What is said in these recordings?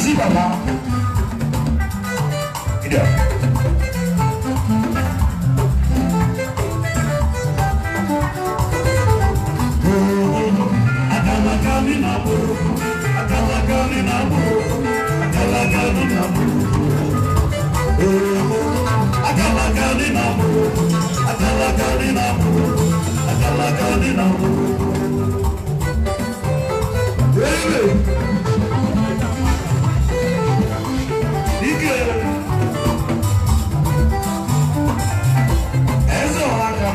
Kábíyèsí bàbá. Ìdá. Akalaka ni na buru, akalaka ni na buru, akalaka ni na buru. Akalaka ni na buru, akalaka ni na buru, akalaka ni na buru. Ike. Eze ọha na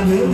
ni.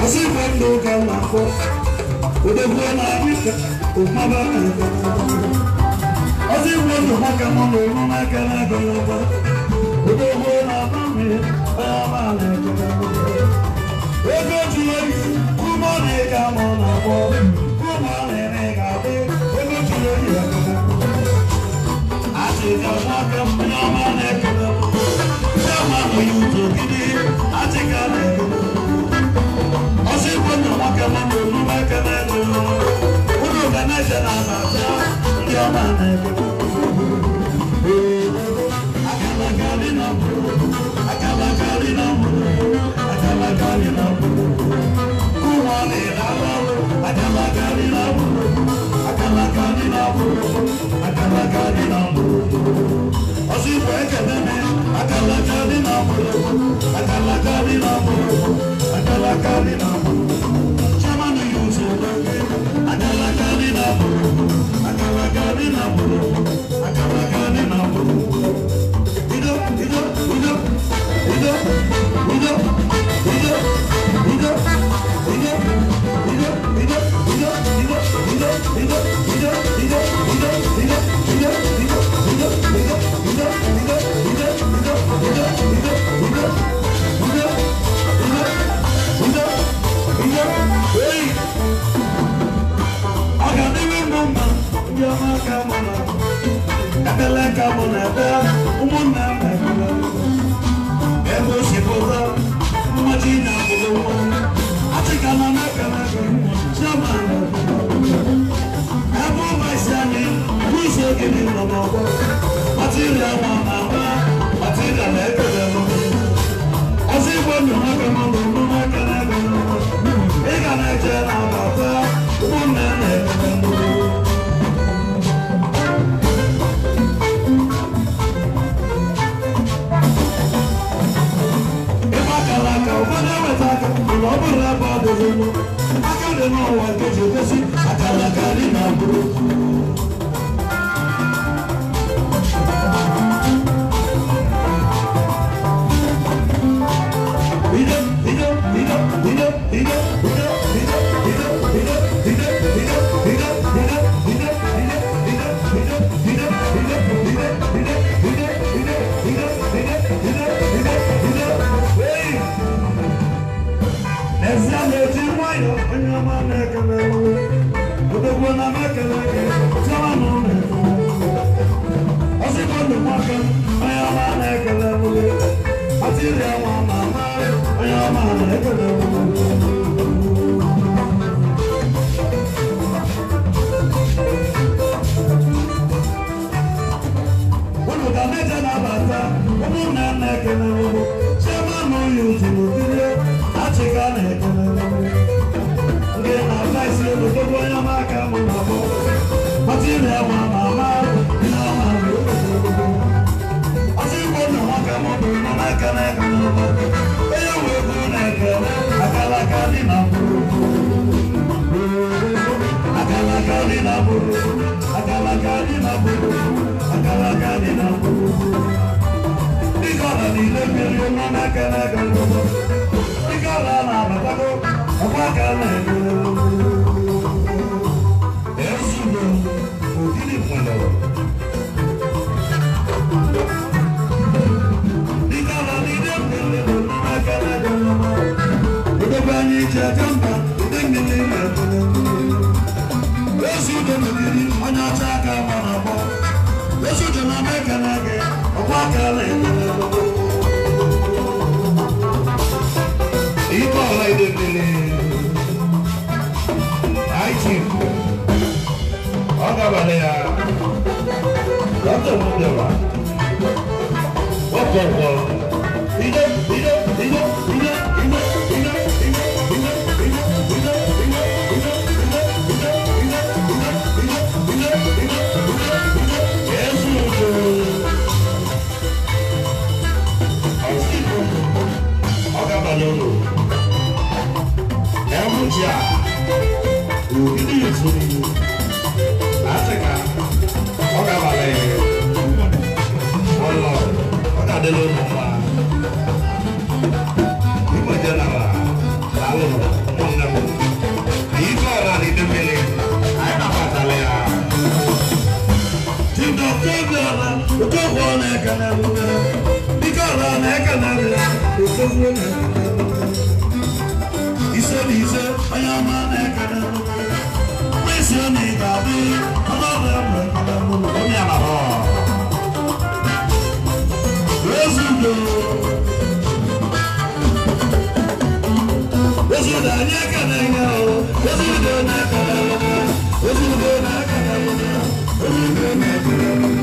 Ọsị igwe ndụ ka na-akpọ odogwu na-abịa ụmaba ọsị igwe ndụ maka mụ na olu n'aka na-agụ n'ụba odogwu na-agba mmiri onye ọma na-ekele ego juru oyi ụmụ na-ega mụ na-akpọ ụmụ na-ere ga-adị ego juru oyi achịka nwaka onye ọma na-ekele chioma bụ ya uto gidi achịka na-ekele ọsị igwe ndụ maka mụ na olu n'aka na-agụ ụlọ ga na-eje na-abata ndị ọma na-ekele Ọ ga-abalị. na-ekene Dike ọla na-ekene Odogwu na-ekene Ise na ise onye ọma na-ekene Mkpịsị ọ na-ga-adị ọnọdụ ekene onye ala Ezudo Ezudo anyị ekene ya o Ezudo na-ekene Ezudo na-ekene Ezudo na-ekene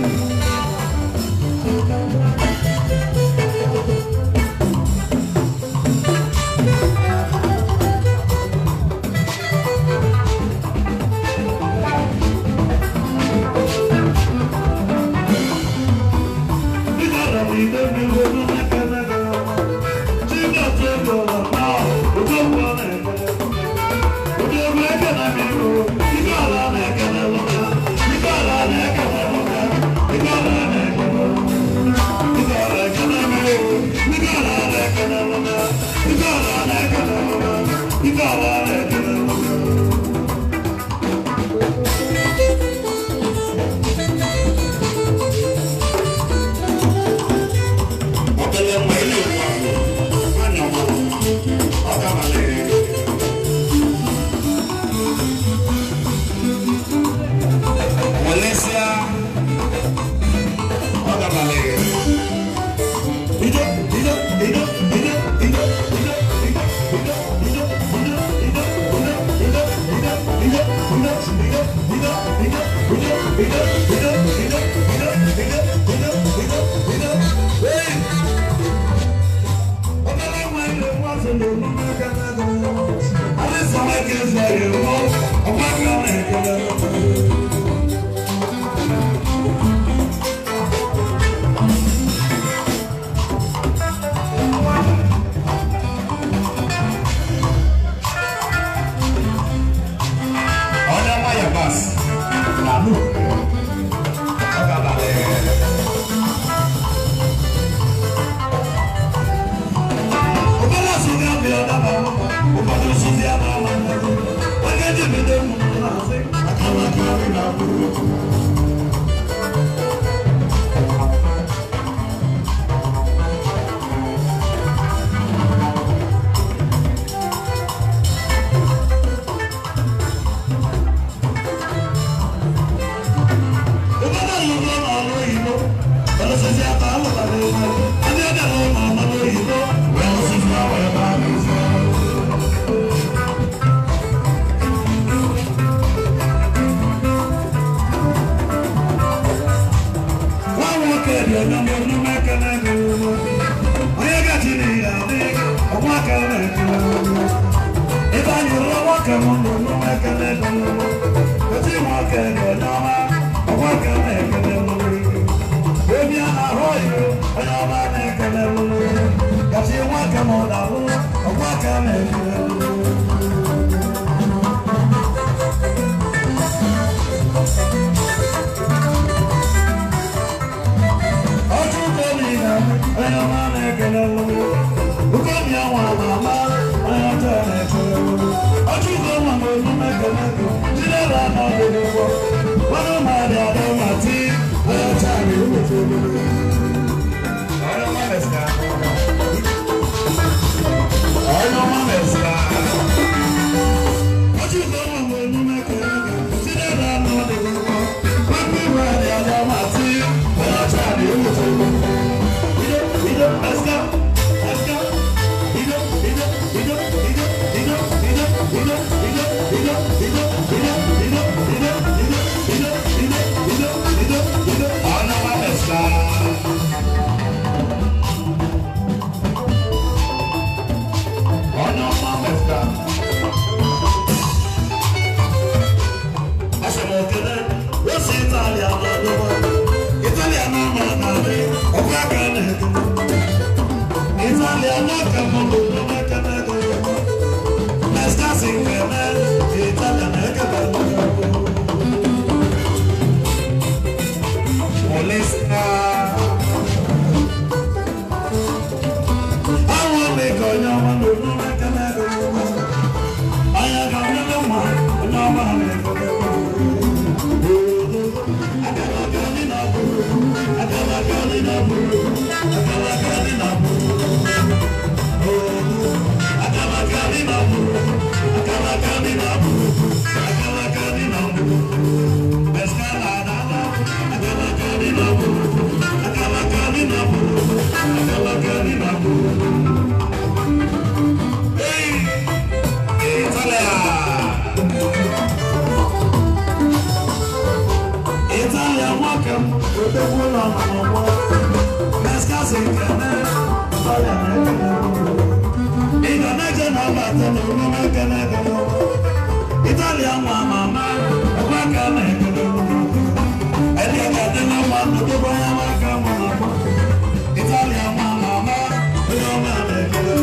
Let's go. Italia mama ọgbaka na-ekele Italia mama onye ọma na-ekele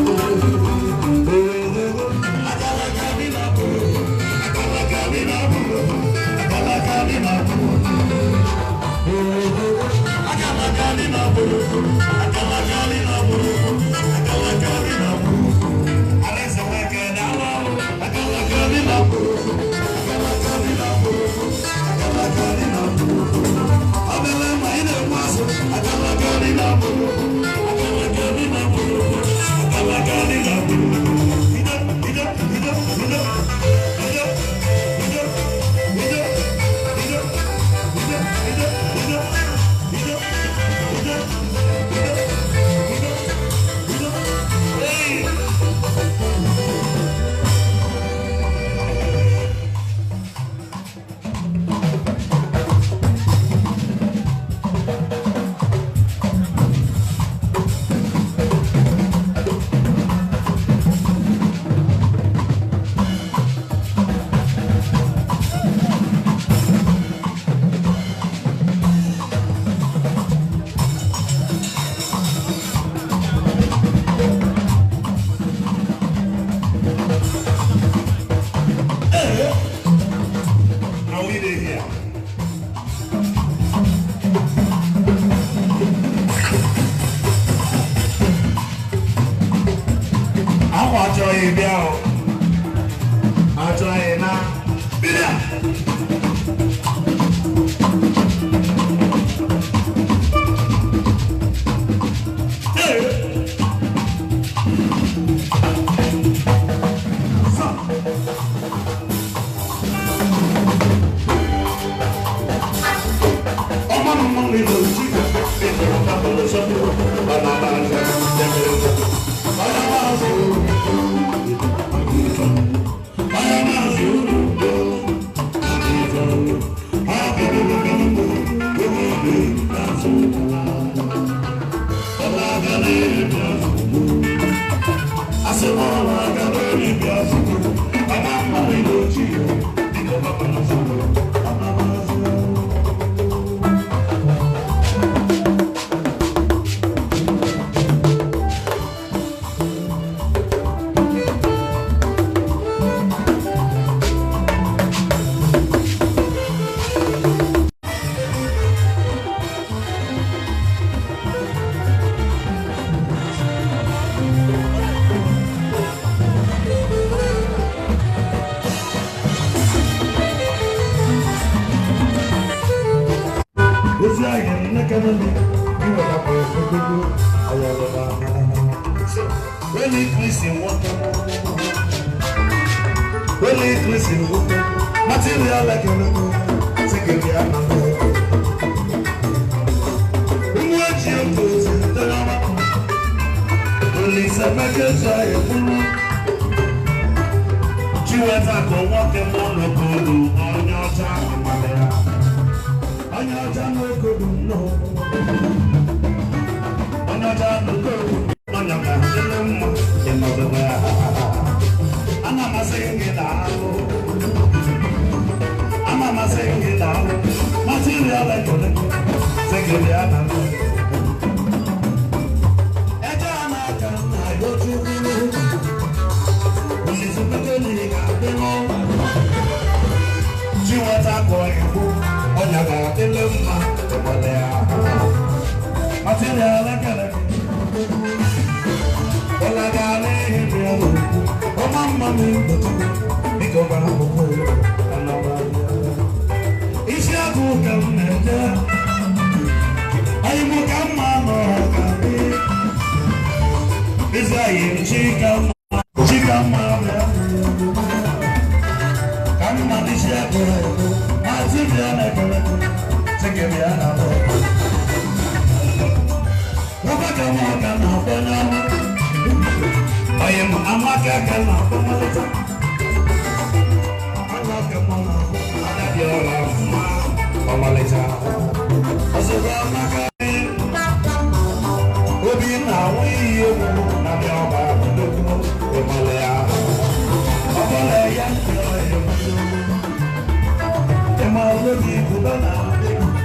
Obi kuba na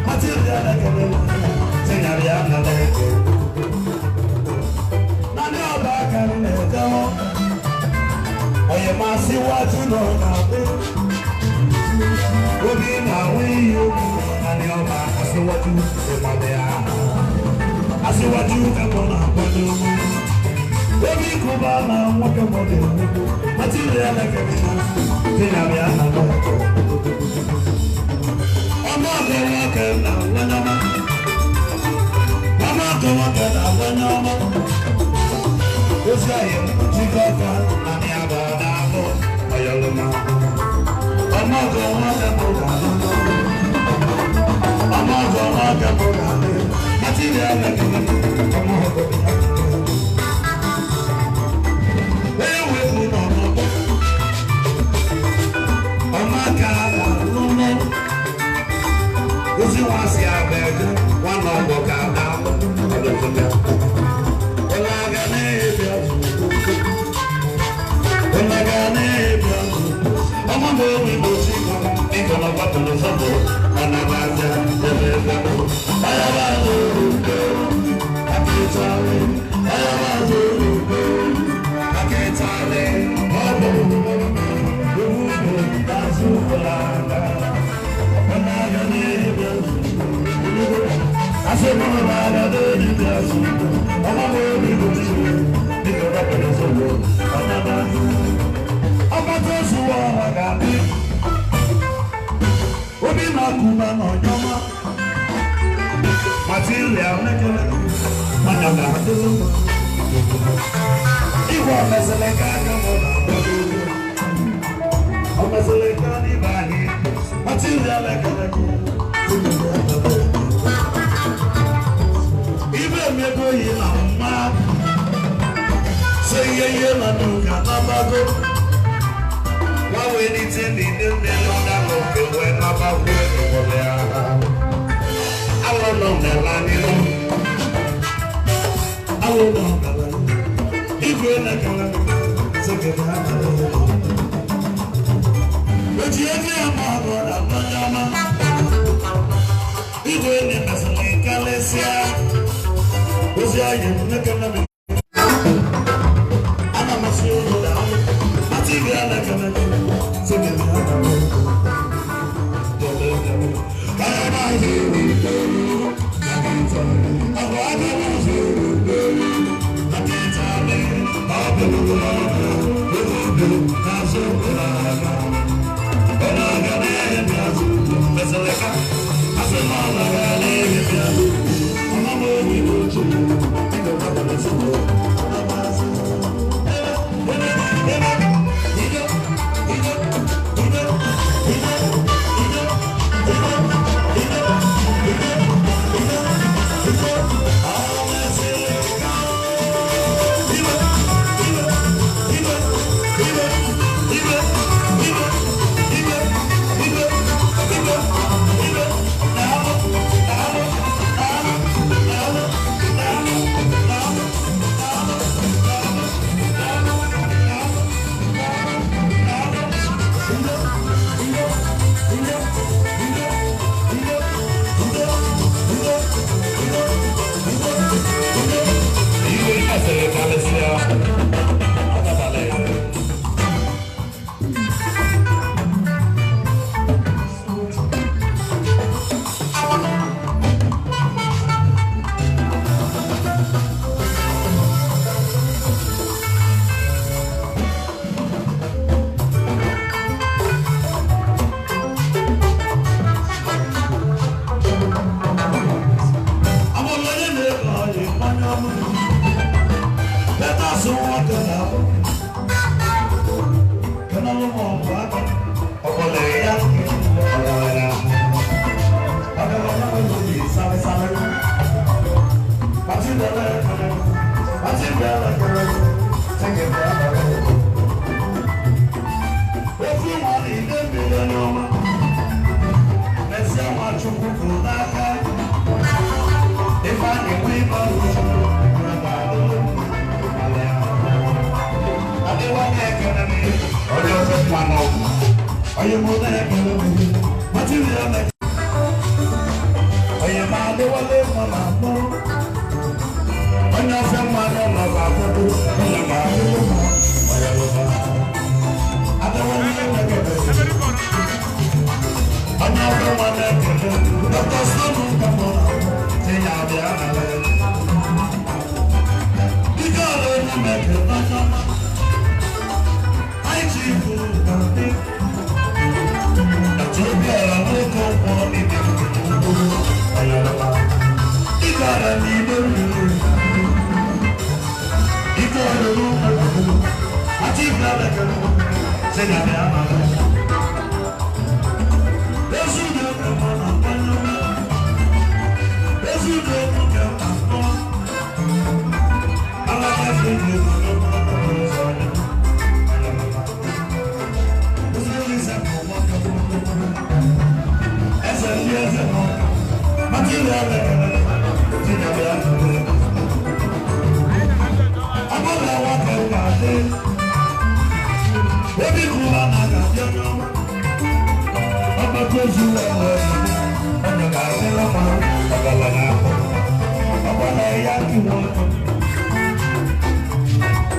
material ekele tinyere ya na leke. Nani ọba kan na-ejewo onye masị waju nọ na be obi na-awụ ihe okwu nani ọba asịwaju ịgbade ya asịwaju ka mụ na-akwado obi kuba na nwoke mọdụ nnukwu material ekele tinyere ya na leke. Ọmọ ọkọ nwoke na nwanyama ọmọ ọkọ nwoke na nwanyama ozi anyị jikọta naanị aba na-abụ ọyọlụma ọmọ ọkọ nwoke bụ ga-alụ ọmọ ọkọ nwoke bụ ga-alụ material ekele ọmọ ọkọ bụ ewepụ n'ọmọgbọ ọmọ aka na-alụ ozi wọn si abẹ́ẹ̀dẹ́ wọn lọ bọ̀ ká dáwọ́ ọdọ̀tọ̀dọ̀. Ọlága n'ebi azụ ọlága n'ebi azụ ọmọ mi ò wíwo tí kan nígbà náà bá tẹ̀lé sọ́dọ̀ ọ̀nà bá jẹ́ ẹ̀fẹ̀ ẹ̀fẹ̀ ọ̀yà bá lóru akẹ́tàlẹ̀ ọ̀yà bá lóru akẹ́tàlẹ̀ ọ̀bọ̀ òwúrò dáṣù ọ̀làgà. Obi na-akụba n'ọnyọma material nekele mana ga-adịlụ mma igwe omeseleka aka mụ na-agbado omeseleka n'ibe anyị material ekele ibe emego yi na mma se ihe ihe na n'ụka n'abago gbanwee n'ite n'ile mmiri ọdalụ nke wee nabakwu ịwụlị agha alụ nọ n'ala n'ihu alụ nọ n'ala igwe na-ekele sekere abalị oji ego ya ma ọ bụ na mmanya ọma igwe na-emesịrị karịsịa ozi anyị nnekene m ana masị ụlọ na alụ atịghị alekene sekere abalị Are you more than Onye ma adịwale mma na akpọ. Onye ofe mmanụ nọ ga-akwado. Onye ma adịwale mma. Onye lụba. Adịwale na-ekele. Onye ofe mmanụ ekele. Dr. Stone ka mụ na-akpọ. Tinye abịa na ya. Dike ọrụ onye mekere n'ọnyọma. Anyị ji ibu na ndị. Obiara nwoke ụkwụ n'ime ayaraba. Ịgara n'ime mmiri. Ike ọrụrụ ụmụ àti ìgbàlẹ̀ ṣe gàdé àmàlà. Ezudo kẹmọ na gbanyọ. Ezudo kẹmọ akpọ. Alaka fi ní ìlú ọmọ ọmọ ayaraba. Ezudo ìsẹ̀kọ̀ wọ́n kẹmọ. Eze ndị eze n'ọka, material ekele, tinyere ya n'ụlọ. Ọbụla nwoke ga-adị, obi kụwa na ga-adị onye ọma. Ọgbakọ zuru ewe, onye ga-adịla mma, ọgaranya ahụ. Ọbụla ya nke nwoke.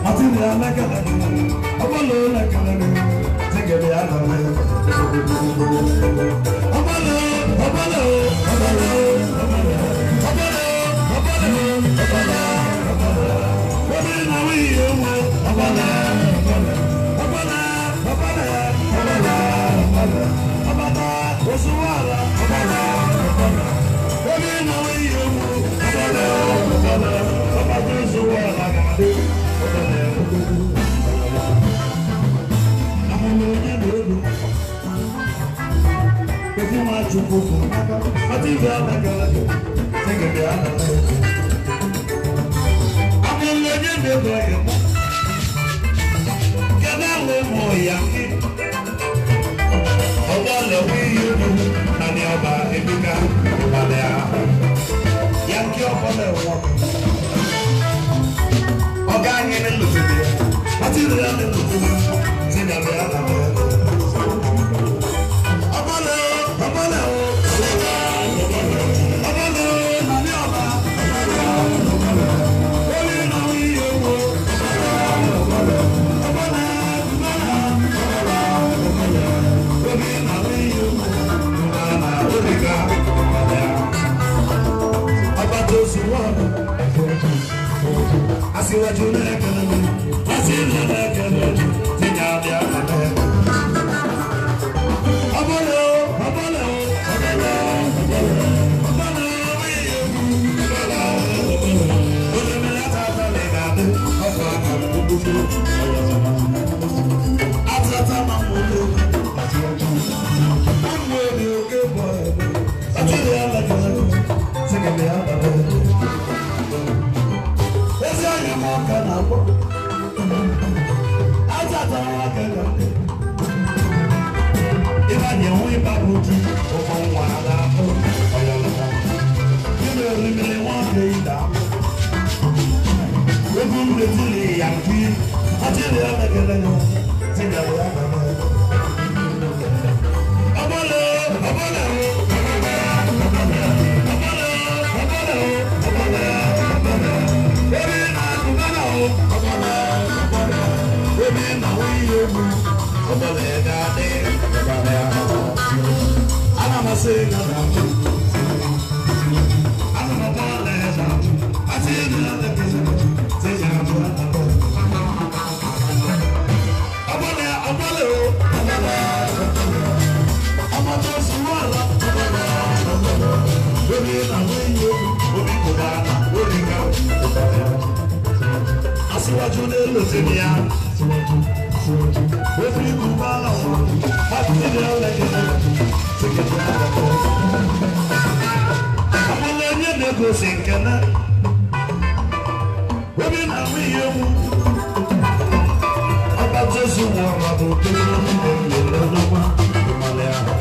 Material ekele, ọbụla ụlọ ekele, tinyere ya n'ụlọ. Ọbala, ọbala, ọbala, ọbala, ọbala, ọbala, ọbala. Obi na nwunye nwe ọbala, ọbala, ọbala, ọbala, ọbala, ọbala, ọbala, osuwala, ọbala, ọbala. Obi na nwunye nwe ọbala, ọbala, ọbala, osuwala ga-adị, ọbala, ọbala. Amụma onye na-elu. Ofu nwa Chukwu bụ n'aka, mata ibe anaghị tegebe anaghị. Amụma onye na-ego ya mụ, kedu ala ụmụ ya nke? Ọgbọ lewe ihe ugwu na ndị ọba ebiga ịgbalị ahụ. Ya nke ọbụla enwe ọga anyị na-elutebe ya, mata ibe ya na-elutebe, tegebe anaghị. Ọbala, ọbala, ọbala, nani ọba, onye na nwunye wo, ọbala, ọbala, ọbala, onye na nwunye wo, na obiga, ọba tó sùn wọ́n, aṣíwájú lẹ́kẹ̀lẹ́ mi, aṣíwájú lẹ́kẹ̀lẹ́ mi, tíjà bí a kàlẹ́. Ọbala, ọbala, ọbala, ọbala, ọbala, Aṣíwájú lè lò sí ní á. Obi kú bá lọ́wọ́, àti ìdílé ọlẹ́gẹ̀dẹ̀, tí kìí ṣe àgbàkọ́. Àwọn onye na-egosi nkene. Obi na-ahụ ihe egwu. Ọba Jesu nwụrụ bụ okpere ịmalị ahụ.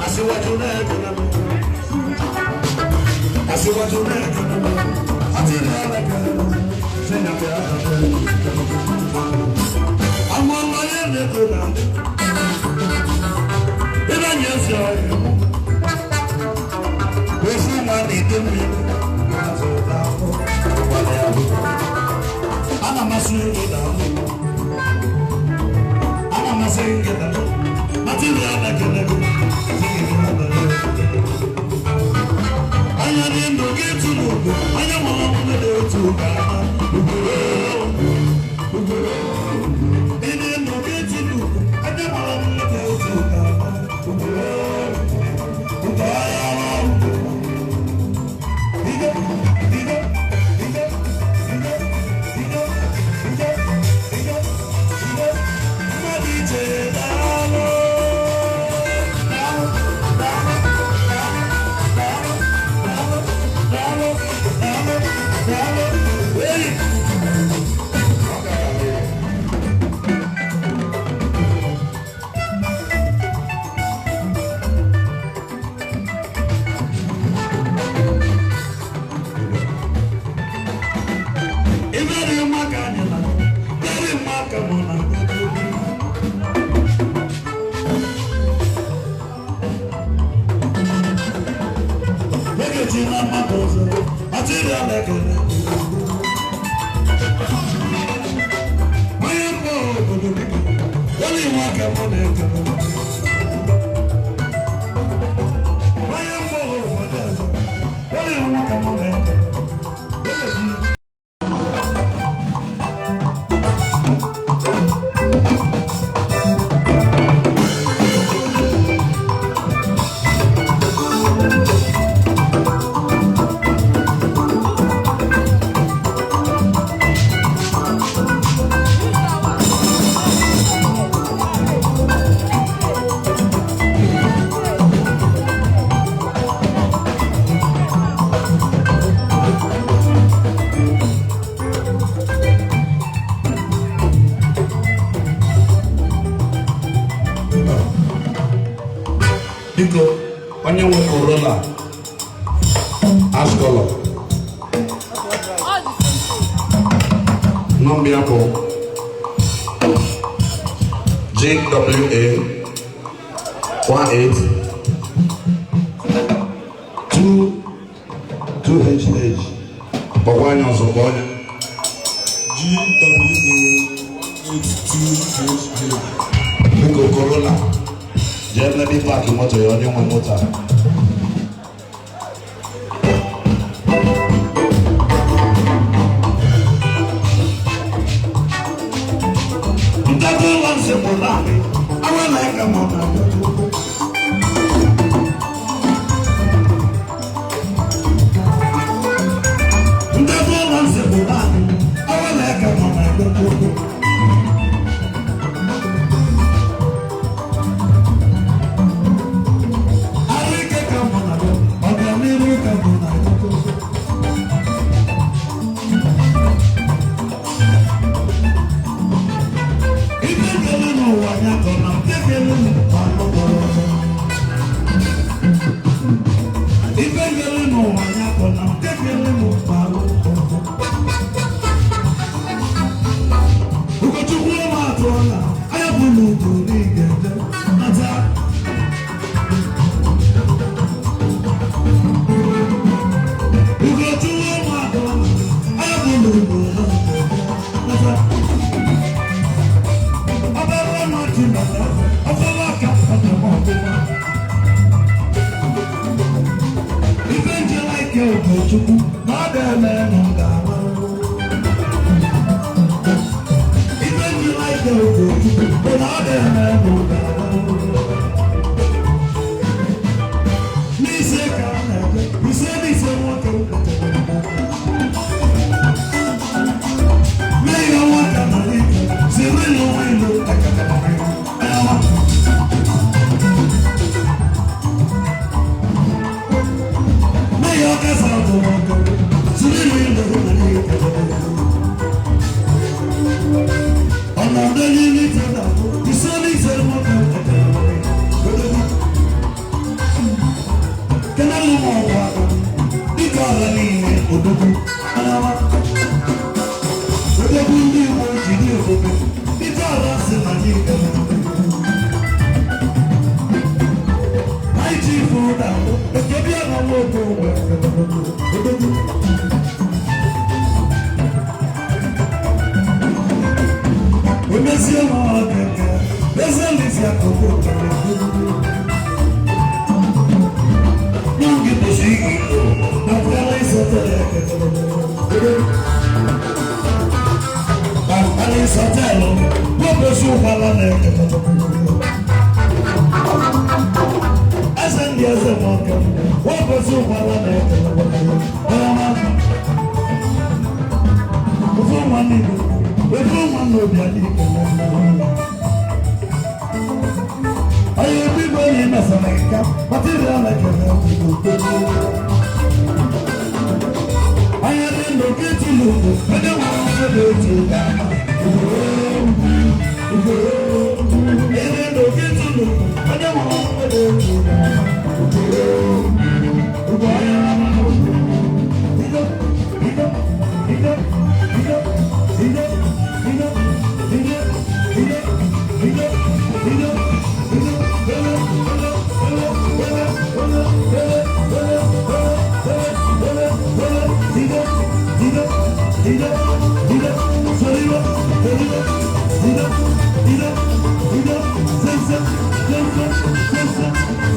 Aṣíwájú na-ekele m. Aṣíwájú na-ekele m. Àti ìdílé ọlẹ́gẹ̀dẹ̀, tí kìí ṣe àgbàkọ́. Àwọn ọmọ yẹn na-ego na ebe anyị esi ọhịa mụ. Asị nkịta material na-ekele gị. Anya dị ndụ gị tụrụ ugo, anya nwere ọmụmụ dị otu ga-ama ugboro ugboro. Ịdị ndụ gị tụrụ ugo, anya nwere ọmụmụ dị otu ga-ama ugboro ugboro. Ide, ide, ide, ide, ide, ide, ide, ide. Mmadụ iche daalụ, daalụ, daalụ, daalụ, daalụ, daalụ, daalụ, daalụ, daalụ. Hey! Ife dị mma ka anyị na dịrị mma ka mụ na Ogechi na mmadụ ọzọ atịrị ala ekele. Onye mba obodo biko onye nwe aka mụ na-ekele. Onye mba obodo ọzọ onye nwe aka mụ na-ekele. Ogechi. Biko, onye nwe Corolla ash color, nọmba ya bụ GWA 18 2 2HH. Kpọkwa anya ọzọ, kpọọ onye. GWA 82HH. Biko, Corolla, jee ebe park moto ya, onye nwe moto a. Ntata ụlọ nsị bụ naanị awela ka mụ na Chukwu. Ntata ụlọ nsị bụ naanị awela ka mụ na Chukwu. Arụ ike ka mụ na ọganihu ka mụ na Chukwu. Ife kele n'ụwa ya kọ na nke kele n'ụwa lụgbọrọ ọzọ. Ife kele n'ụwa ya kọ na nke kele n'ụwa lụgbọrọ ọzọ. Ụkọchukwu ọma atụọla, anya bụ n'udo n'ige eje, nata. Ụkọchukwu ọma atụọla, anya bụ n'udo n'ige eje, nata. Ọbẹ̀rẹ̀ náà ti bẹ̀rẹ̀ ọfọlọ́kà ọ̀dọ̀mọ̀ ọ̀gbọ̀n. Ife njela ike Ugochukwu na ọ ga-eme nụ ga-ama. Ife njela ike Ugochukwu na ọ ga-eme nụ ga-ama. N'ise ka a na-eje, ise n'ise nwoke m ketere m. Mee ya nwata na ike, zere ya onwe ilo ekele m. Mee ya ọkasa bụ nwoke, zere ya ilo na ike. Ọnọdụ niile ite na-abụ, ise n'ise nwoke m ketere m. Kenelu m ọgwụ aka, dịka ọha niile odogwu, anawa. Odogwu ndị Igbo jiri ebube, dịka ọha si na anyị kele. Anyị ji ife ụda, ekebia na nwoke ogbe, odogwu. Emezie m ọkeke, eze. isi akụkụ n'oge kwesịrị igbo na Paris Hotel, wọ́pẹ̀sì ụkwara na-ekele. Eze ndị eze nwoke, wọ́pẹ̀sì ụkwara na-ekele. Ọma. Ofu nwa n'Igbo, ofu nwa n'obi anyị ekele. Onye ebe igwe onye mesara nka, material ekele Igbo. Onye dị ndụ ka etili ugwu, onye nwere ọnwụ dị otu ga-ama. Onye dị ndụ ka etili ugwu, onye nwere ọnwụ dị otu ga-ama. Ugwu onye nwere ọnwụ. Ido, ido, ido, ido, ido, ido, ido, ido, ido, ido, ido, ele, ele, ele, ele, ele, ele, ele, ele, ele, ele, ido, ido, ido, ido, soriba, soriba, ido, ido, ido, sense, sense, sense, sense,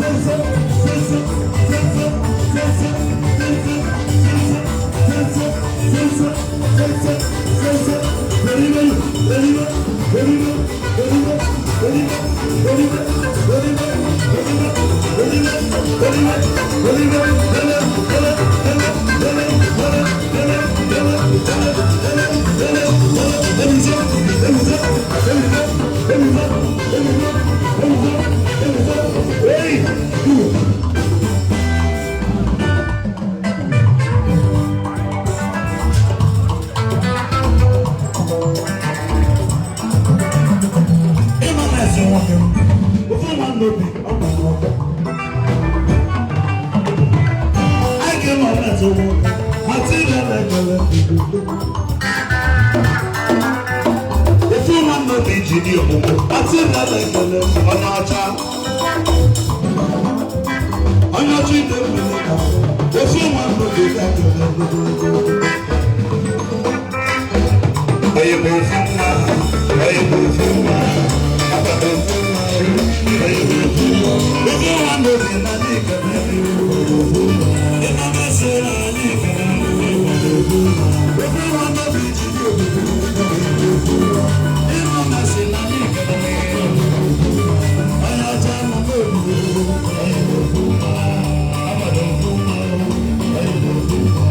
sense, sense, sense, sense, sense, sense, sense, sense, soriba, soriba, soriba, soriba, soriba, soriba, soriba, soriba, soriba, soriba, soriba, ele, ele, ele, ele, ele, ele, ele, ele, ele, ele, ele, ele, ele. Ịma na-ese nwoke m, ofu nwa n'obi, ọ bụ nwoke. Anyị ga-eme ọmetụ nwoke, material ekele. Ofu nwa n'obi ji dị ọmụmụ, material ekele, onye ọcha. Onye ọcha ide mmiri ka, ofu nwa n'obi ga-ekele. Onye bụ ofu nwa, onye bụ ofu nwa, agbata ofu nwa, onye bụ ofu nwa. Ofu nwa n'obi na anyị ekele. Ịma na-ese na anyị ekele. Ofu nwa n'obi ji dị obodo. Ịma na-ese na anyị ekele. Onye ọcha nọ n'obi, onye bụ ofu nwa, agbata ofu nwa, onye bụ ofu nwa.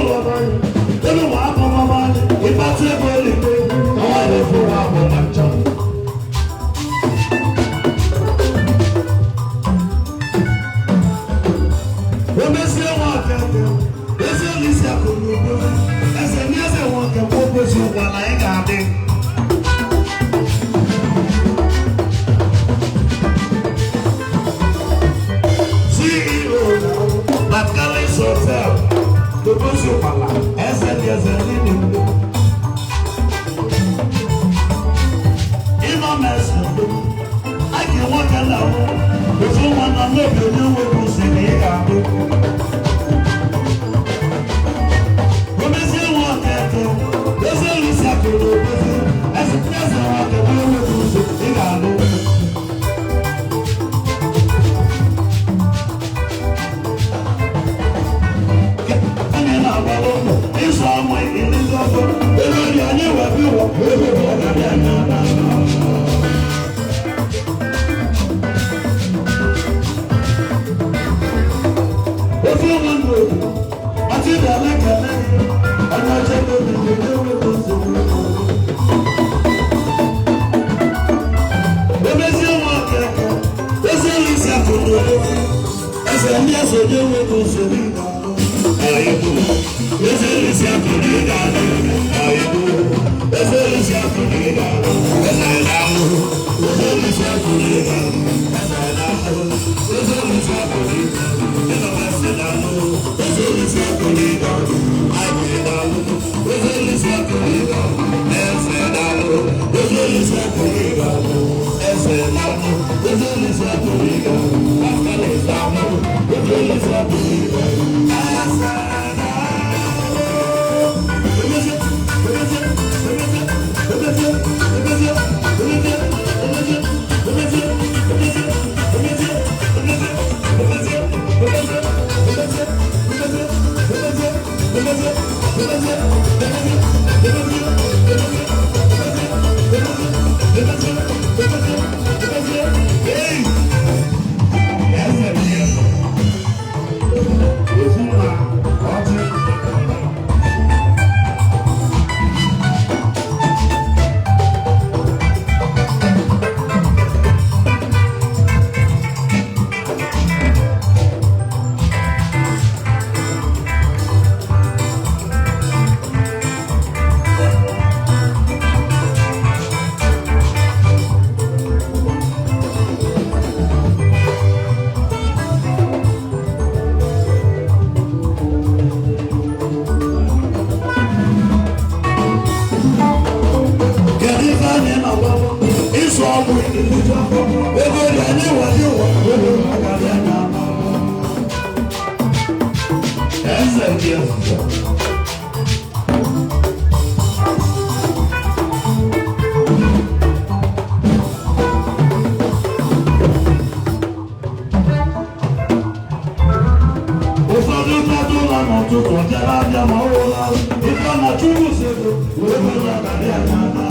abụrụ ọba anyị, elu ụwa abụrụ ọba anyị, ịkpata ego eluigwe, ọnwa na-efu ụwa abụ na ncha. Emezie nwa okeke, ezi olisi akụ na ugbo, eze ndị eze nwoke bụ obosi ụgbala ị ga-adị. CEO Lakalis Hotel, Togosi Ụkpala, eze ndị eze ndị Igbo. Ịnọ mesi a ga-enwoke na ofu nwa na n'obi onye nwere usi na ị ga-adị. Omezie nwa okeke, ezi olisi akụ na obosi, eze ndị eze nwoke bụ enweghị usi ị ga-adị. Anyị na-agbara ụmụ ịzụ ọmụ ịlụzi ọkụ ebe dị anyị wee bi ụwa ebe bụ ọgaranya anyị na ofe ụmụ ndụ ọtị dị ala kele onye ọcha ebe obi dị na-enweghị nsogbu. Emezie nwa okeke, ezi isi akụ na obodo, eze ndị eze onye enweghị nsogbu ga-alụ. Eze isi akụ na ị ga-alụ. Eze isi akụ na ị ga-alụ. Eze na-alụ. Eze isi akụ na ị ga-alụ. Eze na-alụ. Eze isi akụ na ị ga-alụ. Eze na-alụ. Eze isi akụ na ị ga-alụ. Anyị na-alụ. Eze isi akụ na ị ga-alụ. Eze na-alụ. Eze isi akụ na ị ga-alụ. Eze na-alụ. Eze isi akụ na ị ga-alụ. Aka na-eze alụ. Eze isi akụ na ị ga-alụ. Eze Kedu ife anyị na-agba ịzụ ọgwụ ego dị anyị wadi ụwa ego agaghị anya ama. Eze ndị eze. Ụfọdụ mmadụ ụlọ n'ụtụtụ jere abịa ma ọ wụla ife na chukwu si ego wee ego agaghị anya ama.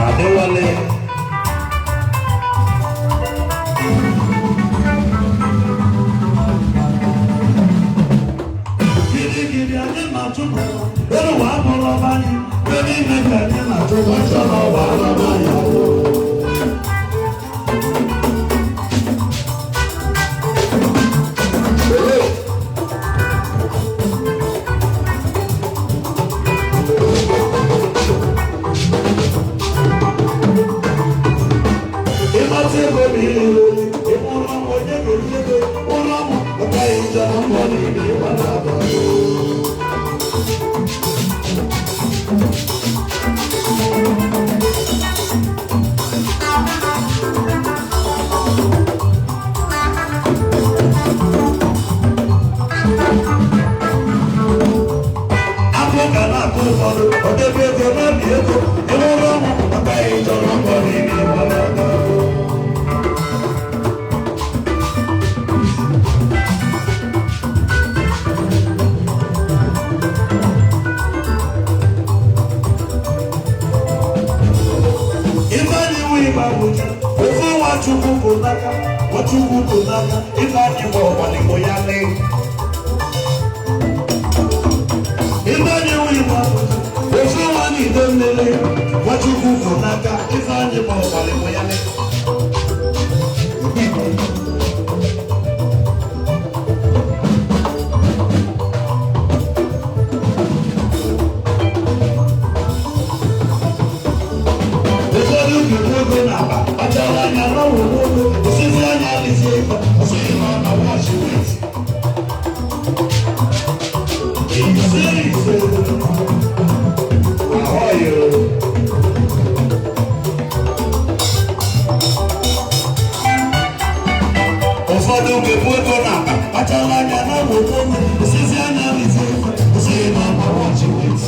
Adéwálé. Gidigidi anyị na-achụpụ elu ụwa abụrụ ọba anyị, ebe ime ka anyị na-achụpụ chọrọ ụwa alọba ya. Ịgbata ego na ihe olu, ịkpụrụ ọmụ onye ga-eri ego, ụlọ ọmụ ọkaghị njọ na mbọ niile ịgba na-aba. Ọdebe ego na-abịa ego, ịnwụrụ ọnwụ, maka ịjọrọ mbọ n'ime ịgbara aka. Ifeanyi nwe ịgba bụcha ofe Nwachukwu bụ n'aka, Nwachukwu bụ n'aka. Ifeanyi gba ọgbalịgbo ya lee. Ifeanyi nwe ịgba bụcha ofe nwa n'ide mmiri, Nwachukwu bụ n'aka. Ifeanyi gba ọgbalịgbo ya lee. Ụfọdụ ga-ebu ego n'akpa, kpachara anya n'ọwụ n'ogo, osisi anya adịghị ife, ọsịghị na ọ na wọchị wit. Ise ise, ahọghị o. Ụfọdụ ga-ebu ego n'akpa, kpachara anya n'ọwụ n'ogo, osisi anya adịghị ife, ọsịghị na ọ na wọchị wit.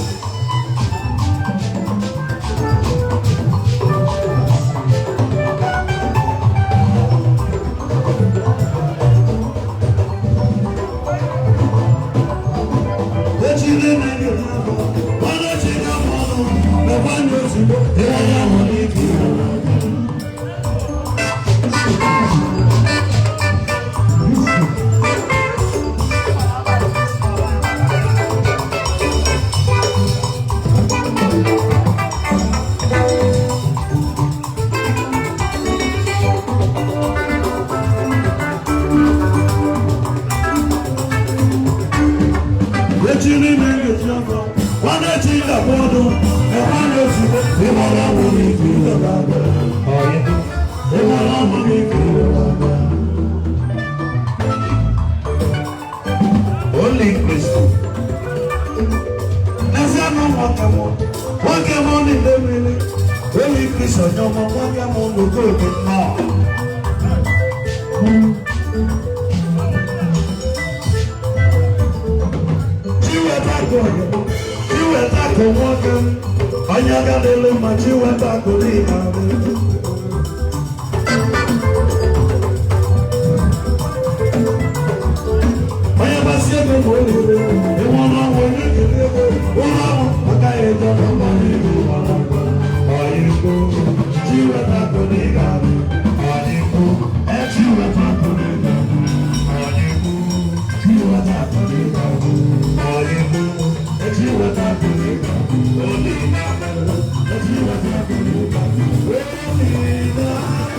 Holy Christ. N'ezianụ nwoke mụ, nwoke mụ niile mmiri, Holy Christ onye ọma, nwoke mụ n'ogogo nnọọ. Chiweta akụ onye, Chiweta akụ nwoke m, onye ga n'elu ma Chiweta akụ n'ime ahụ. Onye gbasi ego ma o rere, ịnwe ọnụ ọnwụ onye kere ego, ụlọ ọnwụ maka ya ịjọ na mba n'ihu ọla. Ọyịkwo, Chiweta akụ n'ịga adị. Ọyịkwo, e Chiweta akụ n'ịga adị. Ọyịkwo, Chiweta akụ n'ịga adị. Ọyịkwo, e Chiweta akụ n'ịga adị. Oli na-abịa, e Chiweta akụ n'ịga adị. Oli na-abịa.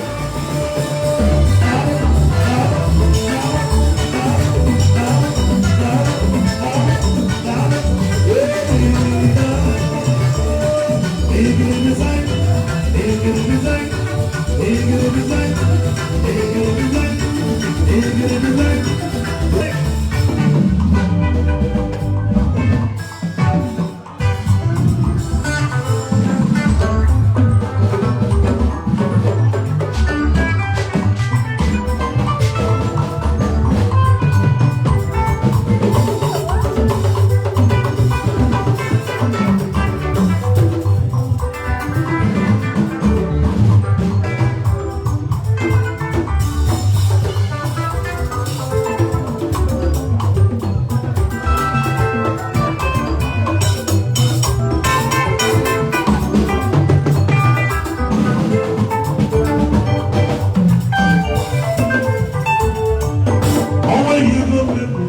Ọnwa eyigo mmegbu,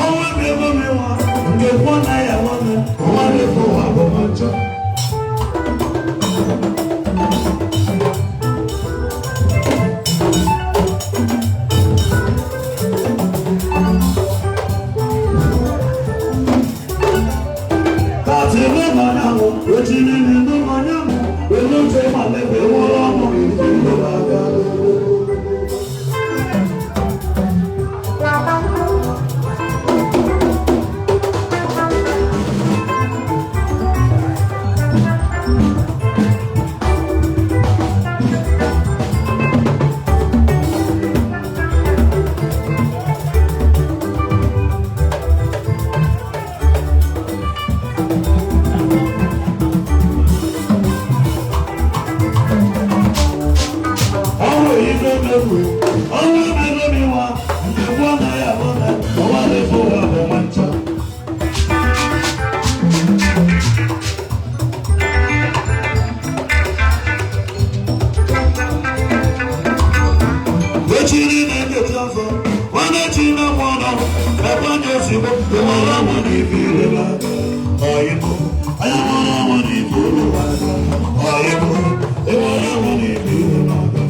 ọnwa mmegbu mmewa, nke kwuo na ya nwanne, ụwa na-ekwu ụwa bụ njọ. Tàtí ló mọ̀ nyàmú, etí nínú ló mọ̀ nyàmú, èló tẹ màlẹ́gbẹ̀ẹ́ wọ́n lọ́mọ ìlú bàbá. Onye nwere onwe n'ife ụlọ aka. Ọyịbụ, enwere onwe n'ife ụlọ aka.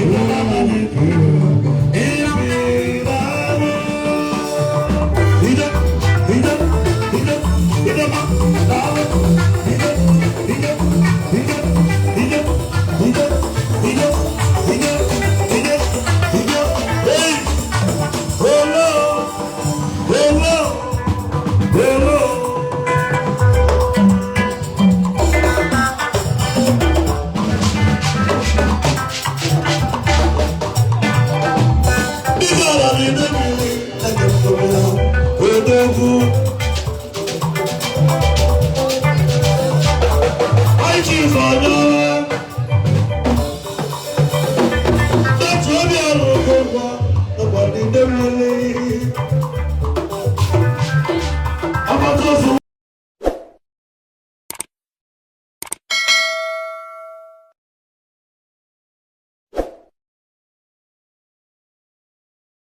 Enwere onwe n'ife ụlọ aka. Ife na-arụ. Ide, ide, ide, ide ma, daalụ.